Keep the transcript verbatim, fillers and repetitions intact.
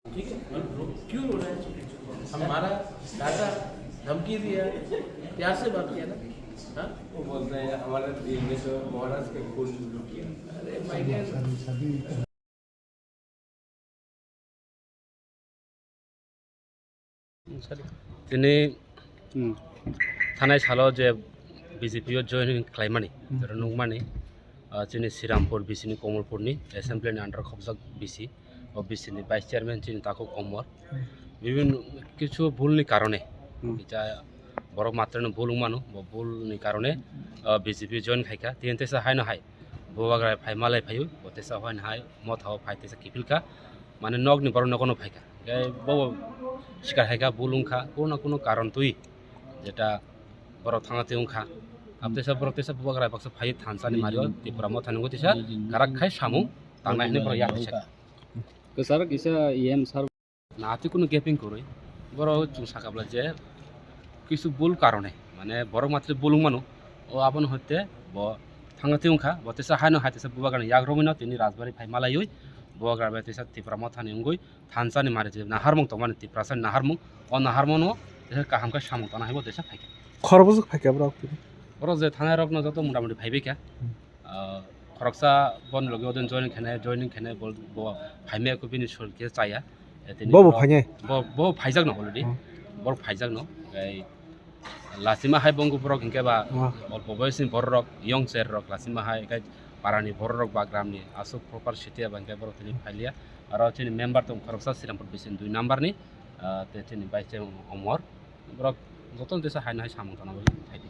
ठीक है, क्यों रो रहा है? हमारा दादा धमकी दिया, प्यार से बात किया ना, हाँ? वो बोलता है, "हमारा दिल में तो महाराज के खून लुकिया।" अरे भाई, Tini, hmm, thanai salo je B J P o join khlaimani, hmm, nukmani, ah, chini Srirampur B C ni, Komolpur ni assembly ni under khobjak B C, o B C ni vice chairman chini takhuk Omor. Hmm. Bibin kichu bhul ni karone, hmm, kisa borok matrano bhul wngmano, bo bhul ni karone, ah, B J P join khaikha. Tini teisa haino hai bubagra phai malai phaiwi, bo teisa haino hai motha o phai teisa kiphilkha, mane nokni borok nogo no phaikha. Khe bo sikar hai kha, bul wng kha, kuno na kuno karon twi, jeta borok thangna twi wng kha. Abo teisa borok teisa bubagra baksa phai thansa ni mario, Tripura motha ni wngwi teisa karak khai samung tangnai hinwi borok yak kisa. Kwcharo kisa E M sir. Na twi kuno gaping kwrwi. Borok chwng sakha bwla je kisu bul karone, mane borok matri bul wng mano. O abono hoite bo thangna twi wng kha, bo teisa haino hai teisa bubagra ni yak romwi no tini rajbari phai malaiwi bubagra bai teisa Tripura motha ni wngwi thansa ni mari je naharmung tongmani, Tiprasa ni naharmung, o naharmung no teisa kaham khe samung tana hai bo teisa phaikha. Khoroksa phaikha borok tini? Borok je thanai rok no joto mota moti phaibai kha. Hmm. Ah, khoroksa boni loge odin joining khainai, joining khainai bo, bo phaimaya khe bini shoril khe chaya. Eh, tini Bo bo borok phainai? Bo, bo phaijak no already. Hmm. Borok phaijak no. Tei Lachima hai bo wngkha borok hinkhe ba, ah, olpo boyosni borok rok, young cher rok lachima hai, hinkhe parani borok rok ba gramni aswk proper city eba hinkhe borok tini phailiya. Aro chini member tong khoroksa Srirampur B C ni dui number ni, ah, tei chini vice chairman Omor. Borok jotono teisa haino hai samung tangna bagwi phaidi.